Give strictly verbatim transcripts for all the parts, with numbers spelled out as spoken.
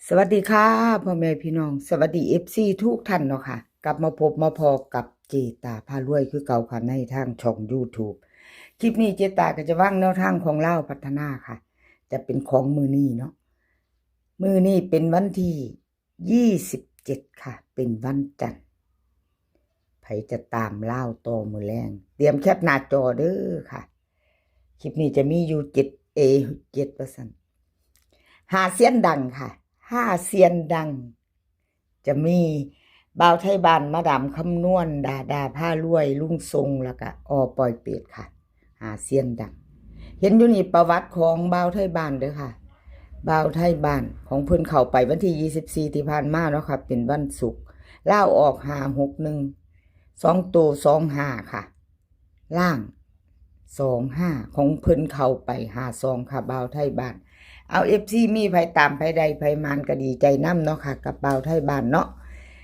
สวัสดีค่ะ พ่อแม่พี่น้อง สวัสดี เอฟซี ทุกท่านเนาะค่ะ กลับมาพบมาพ้อกับเจตาพารวยคือเก่าค่ะ ในทางช่อง YouTube คลิปนี้เจตาก็จะวางแนวทางของลาวพัฒนาค่ะ จะเป็นของมื้อนี้เนาะ มื้อนี้เป็นวันที่ ยี่สิบเจ็ด ค่ะ เป็นวันจันทร์ ไผจะตามลาวต่อมื้อแลง เตรียมแคปหน้าจอเด้อค่ะ คลิปนี้จะมีอยู่เจ็ด เอ เจ็ด ว่าซั่น ห้าเซียนดังค่ะ ห้าเซียนดัง จะมีบ่าวไทบ้าน มาดามคำนวณ ดาดาพารวย ลุงทรง แล้วก็ อ.ปอยเปต ค่ะ ห้าเซียนดัง เห็นอยู่นี่ประวัติของบ่าวไทบ้านเด้อค่ะ บ่าวไทบ้านของเพิ่นเข้าไปวันที่ ยี่สิบสี่ ที่ผ่านมาเนาะค่ะ เป็นวันศุกร์ ลาวออก ห้าหกหนึ่ง สองตัว สองห้า ค่ะ ล่าง สองห้า ของเพิ่นเข้าไป ห้าสอง ค่ะ บ่าวไทบ้าน เอา เอฟซี มีไผตามไผได้ไผหมานก็ดีใจนำเนาะค่ะ กับบ่าวไทบ้านเนาะ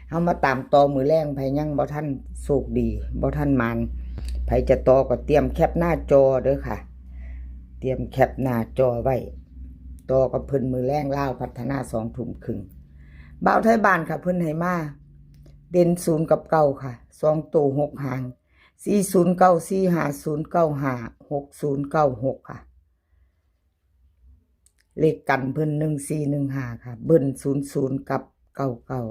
เฮามาตามต่อมื้อแลง ไผยังบ่ทันโชคดี บ่ทันหมาน ไผจะต่อก็เตรียมแคปหน้าจอเด้อค่ะ เตรียมแคปหน้าจอไว้ ต่อกับเพิ่นมื้อแลง ลาวพัฒนา สองทุ่มครึ่ง บ่าวไทบ้านค่ะ เพิ่นให้มา เด่น ศูนย์ กับ เก้า ค่ะ สองตัว หก หาง สี่ศูนย์เก้า สี่ห้าศูนย์เก้าห้า หกศูนย์เก้าหก ค่ะ เลขกันเพิ่น หนึ่งสี่หนึ่งห้า ค่ะ เบิ้ล ศูนย์ศูนย์ กับ เก้าเก้า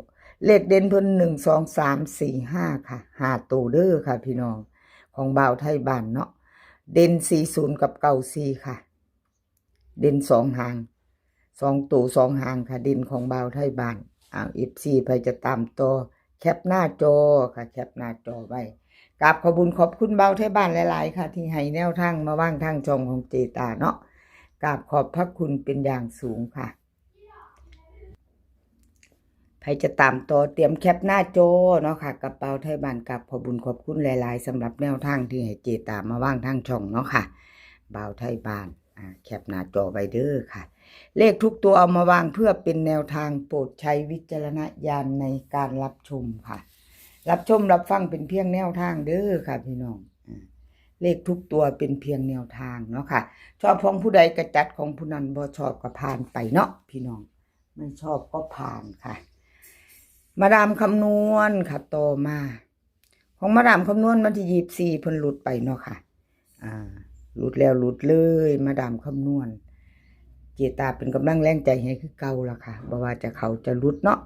เลขเด่นเพิ่น หนึ่งสองสามสี่ห้า ค่ะ ห้าตัวเด้อค่ะพี่น้อง ของบ่าวไทบ้านเนาะ เด่น สี่ศูนย์ กับ เก้าสี่ ค่ะ เด่นสองหาง สองตัว สองหางค่ะ เด่นของบ่าวไทบ้าน อ้าว เอฟซี ไผจะตามต่อ แคปหน้าจอค่ะ แคปหน้าจอไว้ กราบขอบบุญขอบคุณบ่าวไทบ้านหลายๆ ค่ะ ที่ให้แนวทางมาวางทางช่องของเจตาเนาะ กราบขอบพระคุณเป็นอย่างสูงค่ะ ไผจะตามต่อเตรียมแคปหน้าจอเนาะค่ะ กับบ่าวไทบ้าน กราบขอบบุญขอบคุณหลายๆ สำหรับแนวทางที่ให้เจตามาวางทางช่องเนาะค่ะ บ่าวไทบ้าน อ่า แคปหน้าจอไว้เด้อค่ะ เลขทุกตัวเอามาวางเพื่อเป็นแนวทาง โปรดใช้วิจารณญาณในการรับชมค่ะ รับชมรับฟังเป็นเพียงแนวทางเด้อค่ะพี่น้อง อ่า เลขทุกตัวเป็นเพียงแนวทางเนาะค่ะ ชอบของผู้ใดก็จัด ของผู้นั้น บ่ชอบก็ผ่านไปเนาะพี่น้อง ไม่ชอบก็ผ่านค่ะ มาดามคำนวณค่ะ ต่อมา ของมาดามคำนวณวันที่ ยี่สิบสี่ เพิ่นหลุดไปเนาะค่ะ อ่า หลุดแล้วหลุดเลย มาดามคำนวณ เจตาเป็นกำลังแรงใจให้คือเก่าล่ะค่ะ บ่ว่าจะเข้าจะหลุดเนาะ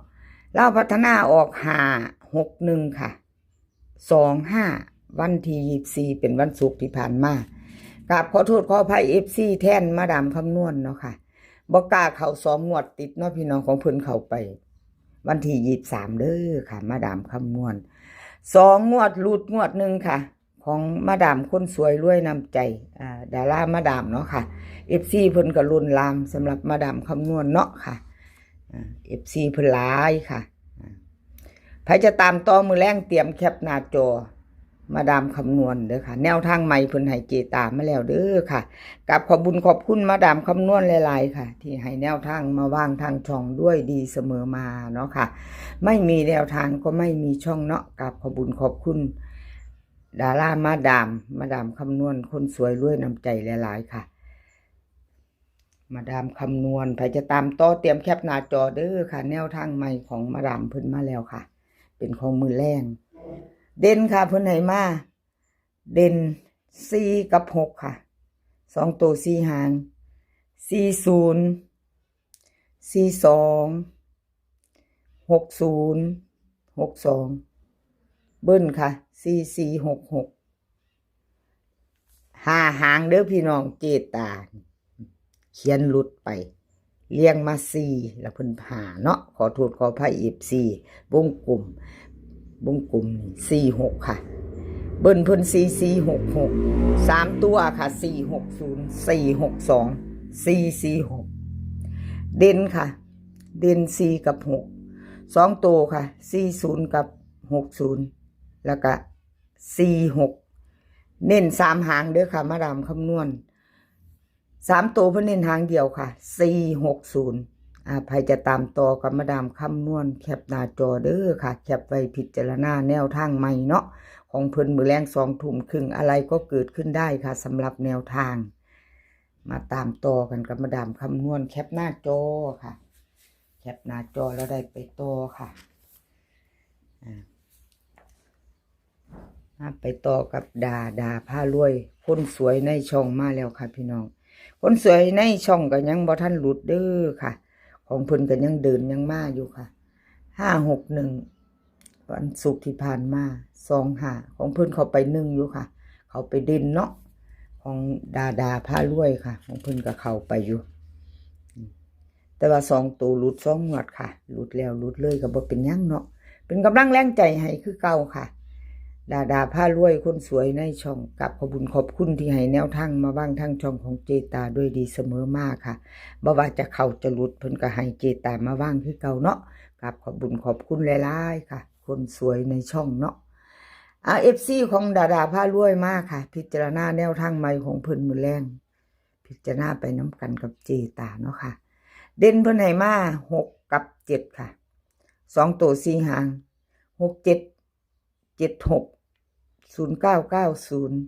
ลาวพัฒนาออก ห้าหกหนึ่ง ค่ะ สองห้า วันที่ ยี่สิบสี่ เป็นวันศุกร์ที่ผ่านมา กราบขอโทษขออภัย เอฟซี แทนมาดามคำนวณเนาะค่ะ บ่กล้าเข้าสองงวดติดเนาะพี่น้อง ของเพิ่นเข้าไป วันที่ ยี่สิบสาม เด้อค่ะ มาดามคำนวณ สองงวดหลุดงวดหนึ่งค่ะ ของมาดามคนสวยรวยน้ำใจ อ่า ดารามาดามเนาะค่ะ เอฟซี เพิ่นก็ล้นหลามสำหรับมาดามคำนวณเนาะค่ะ อ่า เอฟซี เพิ่นหลายค่ะ อ่า ไผจะตามต่อมื้อแลงเตรียมแคปหน้าจอ มาดามคำนวณเด้อค่ะ แนวทางใหม่เพิ่นให้เจตามาแล้วเด้อค่ะ กราบขอบบุญขอบคุณมาดามคำนวณหลายๆ ค่ะ ที่ให้แนวทางมาวางทางช่องด้วยดีเสมอมาเนาะค่ะ ไม่มีแนวทางก็ไม่มีช่องเนาะ กราบขอบบุญขอบคุณ ดารามาดาม มาดามคำนวณ คนสวยรวยน้ำใจหลายๆ ค่ะ มาดามคำนวณ ไผจะตามต่อเตรียมแคปหน้าจอเด้อค่ะ แนวทางใหม่ของมาดามเพิ่นมาแล้วค่ะ เป็นของมื้อแลง เด่นค่ะ เพิ่นให้มา เด่น สี่ กับ หก ค่ะ สองตัว สี่ หาง สี่ศูนย์ สี่สอง หกศูนย์ หกสอง เบิ้ลค่ะ สี่สี่หกหก ห้าหางเด้อพี่น้อง เจตา เขียนหลุดไป เรียงมา สี่ แล้วเพิ่น ห้า เนาะ ขอโทษขออภัย เอฟซี วงกลม วงกลมนี่ สี่หก ค่ะ เบิ้ลเพิ่น สี่สี่หกหก สามตัวค่ะ สี่หกศูนย์ สี่หกสอง สี่สี่หก เด่นค่ะ เด่น สี่ กับ หก สองตัวค่ะ สี่ศูนย์ กับ หกศูนย์ แล้วก็ สี่หก เน้น สาม หางเด้อค่ะ มาดามคำนวณ สามตัวเพิ่นเน้นหางเดียวค่ะ สี่หกศูนย์ อ่า ไผจะตามต่อกับมาดามคำนวณ แคปหน้าจอเด้อค่ะ แคปไว้พิจารณาแนวทางใหม่เนาะ ของเพิ่นมื้อแลง สองทุ่มครึ่ง อะไรก็เกิดขึ้นได้ค่ะ สำหรับแนวทาง มาตามต่อกันกับมาดามคำนวณ แคปหน้าจอค่ะ แ คปหน้าจอแล้วได้ไปต่อค่ะ อ่า มาไปต่อกับดาดาพารวย คนสวยในช่องมาแล้วค่ะพี่น้อง คนสวยในช่องก็ยังบ่ทันหลุดเด้อค่ะ ของเพิ่นก็ยังเดินยังมาอยู่ค่ะ ห้าหกหนึ่ง วันศุกร์ที่ผ่านมา สองห้า ของเพิ่นเข้าไปหนึ่งอยู่ค่ะ เข้าไปเด่นเนาะ ของดาดาพารวยค่ะ ของเพิ่นก็เข้าไปอยู่ แต่ว่าสองตัวหลุดสองงวดค่ะ หลุดแล้วหลุดเลยก็บ่เป็นหยังเนาะ เป็นกำลังแรงใจให้คือเก่าค่ะ ดาดาพารวยคนสวยในช่อง กราบขอบบุญขอบคุณที่ให้แนวทางมาวางทางช่องของเจตาด้วยดีเสมอมาค่ะ บ่ว่าจะเข้าจะหลุดเพิ่นก็ให้เจตามาวางคือเก่าเนาะ กราบขอบบุญขอบคุณหลายๆค่ะ คนสวยในช่องเนาะ อ่า เอฟซี ของดาดาพารวยมาค่ะ พิจารณาแนวทางใหม่ของเพิ่นมื้อแลง พิจารณาไปนำกันกับเจตาเนาะค่ะ เด่นเพิ่นให้มาหกกับเจ็ดค่ะ สองตัวสี่หาง หกเจ็ด เจ็ดหก ศูนย์เก้าเก้าศูนย์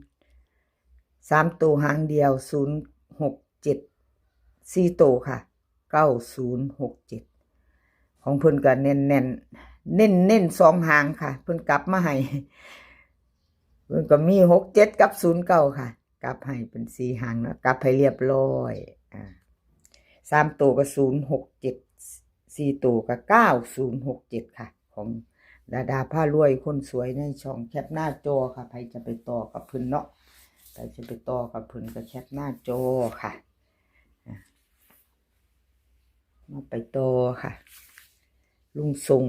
สามตัวหางเดียว ศูนย์หกเจ็ด สี่ตัวค่ะ เก้าศูนย์หกเจ็ด ของเพิ่นก็เน้นๆ เน้นๆ สองหางค่ะ เพิ่นกลับมาให้ เพิ่นก็มีหกเจ็ดกับศูนย์เก้าค่ะ กลับให้เป็นสี่หางเนาะ กลับให้เรียบร้อย อ่า สามตัวก็ศูนย์หกเจ็ด สี่ตัวก็เก้าศูนย์หกเจ็ดค่ะ ของดาดาพารวยคนสวยในช่อง แคปหน้าจอค่ะ ใครจะไปต่อกับเพิ่นเนาะ ใครจะไปต่อกับเพิ่นก็แคปหน้าจอค่ะ อ่ะ มาไปต่อค่ะ ลุงทรง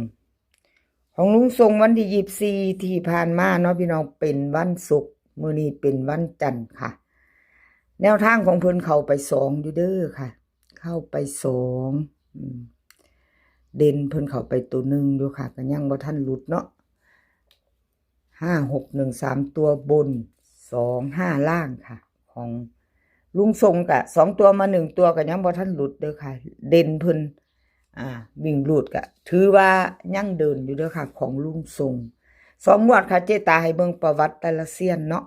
ของลุงทรงวันที่ยี่สิบสี่ที่ผ่านมาเนาะพี่น้อง เป็นวันศุกร์ มื้อนี้เป็นวันจันทร์ค่ะ แนวทางของเพิ่นเข้าไปสองอยู่เด้อค่ะ เข้าไปสอง อืม เด่นเพิ่นเข้าไปตัวหนึ่งอยู่ค่ะ ก็ยังบ่ทันหลุดเนาะ ห้าหกหนึ่ง สามตัวบน สองห้า ล่างค่ะ ของลุงทรงกะ สองตัวมาหนึ่งตัวก็ยังบ่ทันหลุดเด้อค่ะ เด่นเพิ่น อ่า วิ่งรูดกะ ถือว่ายังเดินอยู่เด้อค่ะ ของลุงทรง สองงวดค่ะ เจตาให้เบิ่งประวัติแต่ละเซียนเนาะ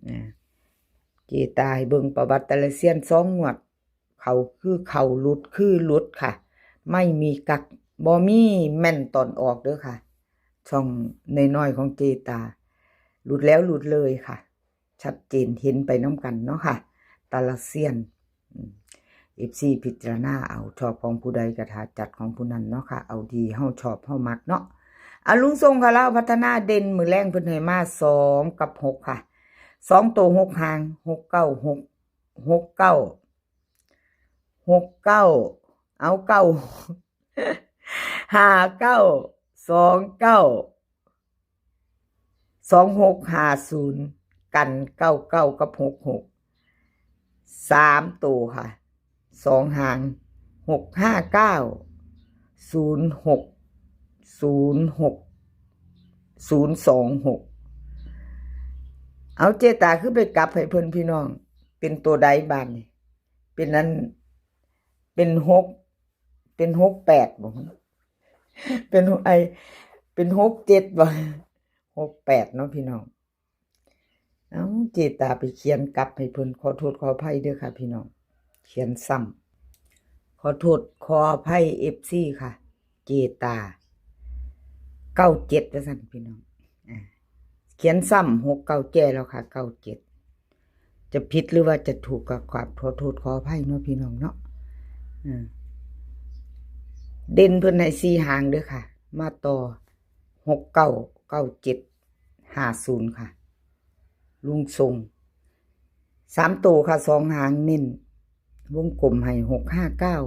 อ่า เจตาให้เบิ่งประวัติแต่ละเซียน สองงวด เข้าคือเข้า หลุดคือหลุดค่ะ ไม่มีกัก บ่มีแม่นตอนออกเด้อค่ะ ช่องน้อยๆของเจตา หลุดแล้วหลุดเลยค่ะ ชัดเจนเห็นไปนำกันเนาะค่ะ แต่ละเซียน อืม เอฟซี พิจารณาเอา ชอบของผู้ใดก็ถ้าจัดของผู้นั้นเนาะค่ะ เอาที่เฮาชอบเฮามักเนาะ อ่ะ ลุงทรงค่ะ ลาวพัฒนาเด่นมื้อแลงเพิ่นให้มาสองกับหกค่ะ สองตัวหกหาง หกเก้าหก หกเก้า หกเก้า เอา เก้า ห้าเก้า สองเก้า สองหกห้าศูนย์ กัน เก้าเก้า กับ หกหก สามตัวค่ะ สองหาง หกห้าเก้า ศูนย์หก ศูนย์หก ศูนย์สองหก เอาเจตาคือไปกลับให้เพิ่นพี่น้อง เป็นตัวใดบาดนี่ เป็นนั้น เป็นหก เป็นหกแปดบ่ เป็นไอ เป็นหกเจ็ดบ่ หกแปดเนาะพี่น้อง เอ้า เจตาไปเขียนกลับให้เพิ่น ขอโทษขออภัยเด้อค่ะพี่น้อง เขียนซ้ำ ขอโทษขออภัย เอฟซี ค่ะ เจตา เก้าเจ็ด ว่าซั่นพี่น้อง อ่า เขียนซ้ำ หกเก้า แจ้แล้วค่ะ เก้าเจ็ด จะผิดหรือว่าจะถูกก็กราบขอโทษขออภัยเนาะพี่น้องเนาะ อ่า เด่นเพิ่นให้สี่หางเด้อค่ะ มาต่อ หกเก้า เก้าเจ็ด ห้าศูนย์ ค่ะ ลุงทรง สามตัวค่ะ สองหางเน้น วงกลมให้ หกห้าเก้า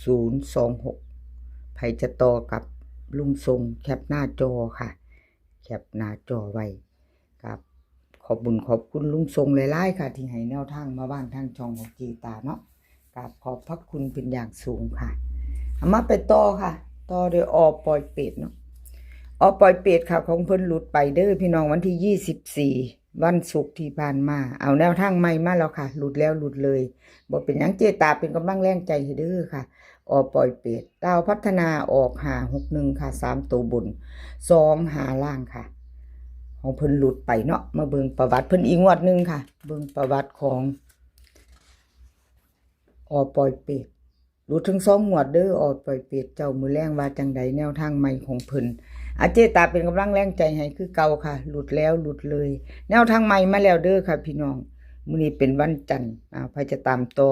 ศูนย์สองหก ไผจะต่อกับลุงทรง แคปหน้าจอค่ะ แคปหน้าจอไว้ ครับ ขอบบุญขอบคุณลุงทรงหลายๆค่ะ ที่ให้แนวทางมาวางทางช่องของเจตาเนาะ กราบขอบพระคุณเป็นอย่างสูงค่ะ เอามาไปต่อค่ะ ต่อโดยอปอยเปตเนาะ อปอยเปตค่ะ ของเพิ่นหลุดไปเด้อพี่น้อง วันที่ยี่สิบสี่ วันศุกร์ที่ผ่านมา เอาแนวทางใหม่มาแล้วค่ะ หลุดแล้วหลุดเลย บ่เป็นหยัง เจตาเป็นกำลังแรงใจให้เด้อค่ะ อปอยเปต ลาวพัฒนาออก ห้าหกหนึ่ง ค่ะ สามตัวบน สองห้า ล่างค่ะ ของเพิ่นหลุดไปเนาะ มาเบิ่งประวัติเพิ่นอีกงวดหนึ่งค่ะ เบิ่งประวัติของ อปอยเปต หลุดถึงสองงวดเด้อ ออปอยเปตเจ้า มื้อแลงว่าจังใด๋ แนวทางใหม่ของเพิ่น อาเจตาเป็นกำลังแรงใจให้คือเก่าค่ะ หลุดแล้วหลุดเลย แนวทางใหม่มาแล้วเด้อค่ะพี่น้อง มื้อนี้เป็นวันจันทร์ อ่า ไผจะตามต่อ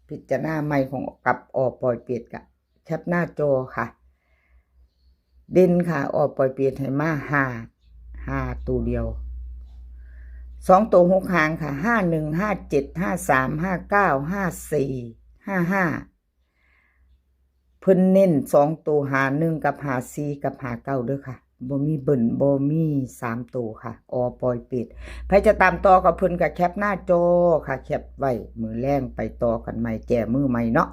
พิจารณาใหม่ของกับออปอยเปตกะ แคปหน้าจอค่ะ เด่นค่ะ ออปอยเปตให้มาห้า ห้าตัวเดียว สองตัวหกหางค่ะ ห้าหนึ่ง ห้าเจ็ด ห้าสาม ห้าเก้า ห้าสี่ ห้าห้า เพิ่นเน้นสองตัว ห้าหนึ่ง กับ ห้าสี่ กับ ห้าเก้า เด้อค่ะ บ่มีเบิ้ล บ่มีสามตัวค่ะ ออปอยเปต ไผจะตามต่อกับเพิ่นกะแคปหน้าจอค่ะ แคปไว้ มื้อแลงไปต่อกันใหม่ แก้มือใหม่เนาะ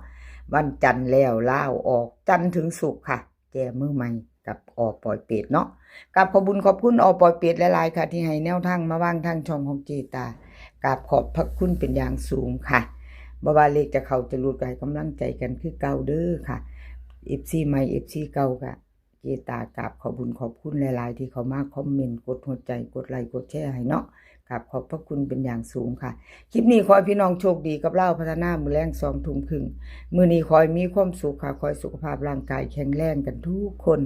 วันจันทร์แล้วลาวออก จันทร์ถึงศุกร์ค่ะ แก้มือใหม่กับออปอยเปตเนาะ กราบขอบบุญขอบคุณออปอยเปตหลายๆค่ะ ที่ให้แนวทางมาวางทางช่องของเจตา กราบขอบพระคุณเป็นอย่างสูงค่ะ บ่ว่าเลขจะเข้าจะหลุดก็ให้กำลังใจกันคือเก่าเด้อค่ะ เอฟซี ใหม่ เอฟซี เก่ากะ เจตากราบขอบบุญขอบคุณหลายๆ ที่เข้ามาคอมเมนต์ กดหัวใจ กดไลค์ กดแชร์ให้เนาะ กราบขอบพระคุณเป็นอย่างสูงค่ะ คลิปนี้ขอให้พี่น้องโชคดีกับลาวพัฒนา มื้อแลงสองทุ่มครึ่ง มื้อนี้ขอให้มีความสุขค่ะ ขอให้สุขภาพร่างกายแข็งแรงกันทุกคน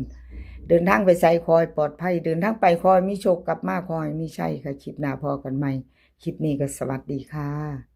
เดินทางไปไสขอให้ปลอดภัย เดินทางไปขอให้มีโชค กลับมาขอให้มีชัยค่ะ คลิปหน้าพ้อกันใหม่ คลิปนี้ก็สวัสดีค่ะ